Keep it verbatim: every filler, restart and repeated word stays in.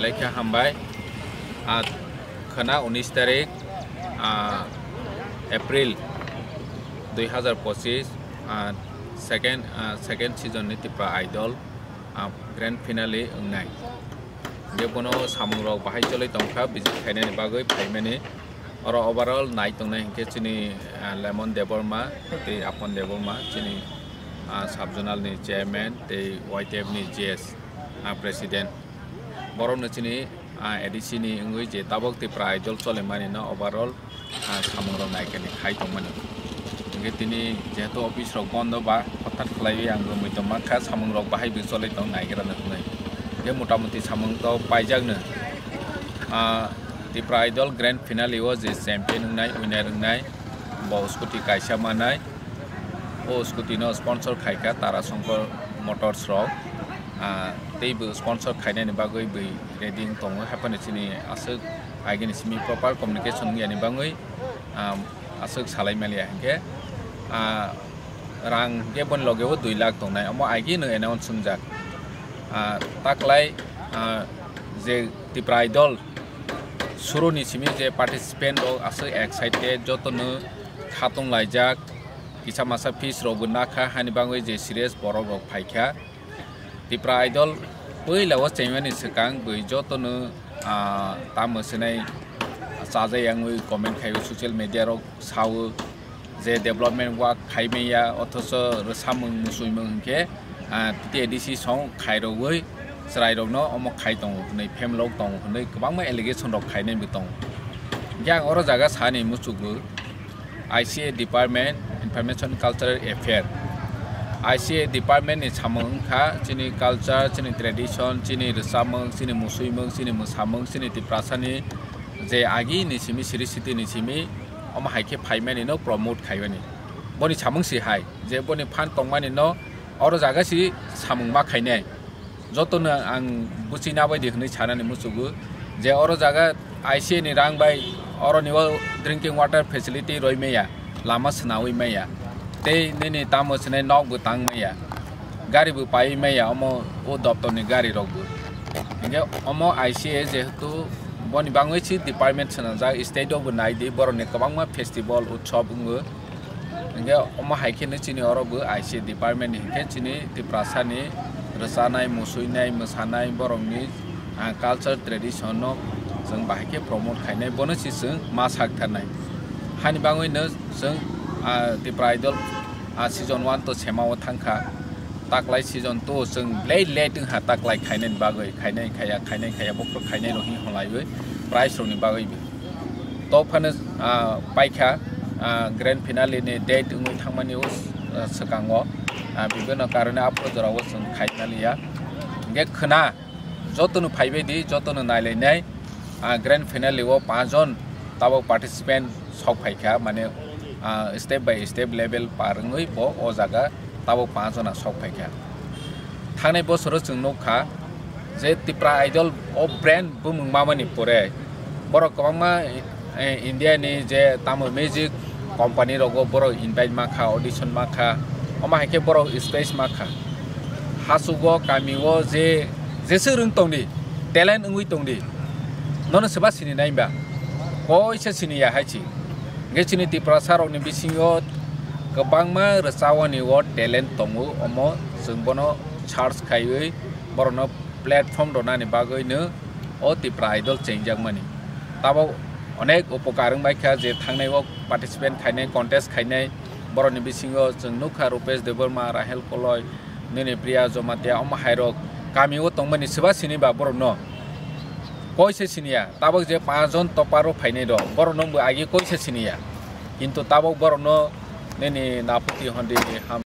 Lekha hambai. Ah, khwna unis tarik, ah, April dui hazar pochis, ah, second, ah, second season ni Tipra Idol, ah, grand finale wngnai. Je bono samung rok bahai choloi tongkha, visit khainani bagwi phaimani. Oro overall nai tongnai hinkhe chini, ah, Lemon Debbarma tei Apon Debbarma, chini, ah, sub-zonal ni chairman tei Y T F ni G S, ah, president. Borokno chini, ah, A D C ni wngwi je tabok Tipra Idol cholimani no overall, ah, samung rok naikani khai tongmani. Hinkhe tini jehetu office rok bondo ba hothat khlaiwi ang gumui tongma kha, samung rok bahai bo cholai tong naigra no hwnwi. Hinkhe mota moti samung to paijakno. Ah, Tipra Idol grand finale o je champion wngnai, winner wngnai, bo scooty kaisa manai. O scooty no sponsor khaikha Tara Shankar Motors rok. Ah, tei bo sponsor khainani bagwi bo ready wng tongo, haphano chini aswk agini simi proper communication wngya ni bagwi, ah, aswk salai maliya hinkhe, ah, rang hinkhe boni loge o dui lakh tongnai, omo agino announce wngjak. Ah, taklai, ah, je Tipra Idol suru ni simi je participant rok aswk excited, jotono khatung laijak, kisa masa fees rok bo nakha, hani bagwi je serious borok rok phaikha. Tipra Idol puila o chengmani swkang bwi jotono, ah, tamo swnai chajai yangwi comment khaio, social media rok sao je development work khai manya, othocho rwsamung musuimung hinkhe, ah, T T A D C song khairogwi chwrairokno omo khai tongo hwnwi, phemelok tongo hwnwi kwbangma allegation rok khainai bo tongo. Hinkhe ang oro jaga sani muchukgo, I C A department, Information Cultural Affair, I C A department ni samung wngkha chini culture, chini tradition, chini rwchapmung, chini musuimung, chini mwsamung, chini Tiprasani je agi ni simi, siri siti ni simi, omo hai khe phaimani no promote khaimani. Boni samung si hai je boni phan tongmani no oro jaga si samung ma khainai. Jotono ang buchina bai di hwnwi sanani muchugo je oro jaga I C A ni rang bai oroni o drinking water facility roi maya, lama swnawi maya, tei nini tamo swnai nok bo tang maya, gari bo pai maya, omo o doptor ni gari rok bo. Hinkhe omo I C A jehetu boni bangwi si department swnamjak, state o bo nai di, borok ni kwbangma festival utsob wngo. Hinkhe omo hai khe no chini oro bo I C A department ni hinkhe chini Tiprasa ni rwchanai, musuinai, mwsanai borok ni, ah, culture tradition no chwng bahai khe promote khainai, bono se chwng ma sak tharnai. Hani bagwi no chwng, ah, Tipra Idol, ah, season one to sema o thang kha, taklai season two chwng belai late wng kha taklai khainai ni bagwi, khainai khaya, khainai khaya, bokhorok khainai rok hinwi holaiwi prize rok ni bagwi bo. To phano, ah, paikha, ah, grand finale ni date wngwi thangmani o, ah, swkango, ah, bibino karone aphuru jorao chwng khai maliya. Hinkhe khwna jotono phaibai di, jotono nailainai, ah, grand finale o panch jon tabok participant sok phaikha, mane, ah, step by step level par wngwi bo o jaga tabok panch jona sok phaikha. Thangnai bosoro chwng nukha je Tipra Idol o brand bumung mamani pore borok kwbangma, eh, India ni je tamo music company rogo borok invite makha, audition makha, omo hai khe borok space makha. Hasugo kami o je jeswk rwng tongdi, talent wngwi tongdi, nono swba sini nai ba? Koisa sini ya hai si. Hingke chini Tiprasa rokni bisingo kwbangma rwchawani o talent tongo, omo chwng bono search khaiwi borokno platform rwnani bagwino o Tipra Idol chengjakmani. Tabok onek upokar wngbaikha je thangnai o participant khainai, contest khainai, borokni bisingo chwng nukha Rupesh Debbarma, Rahel Koloi, nini Priya Jamatia, omo hairok kami o tongmani swba sini ba borokno? Koise siniya, tabok je panch jon topar o phainai rok, borokno bo agi koise siniya, kintu tabok borokno nini naputi hondi ham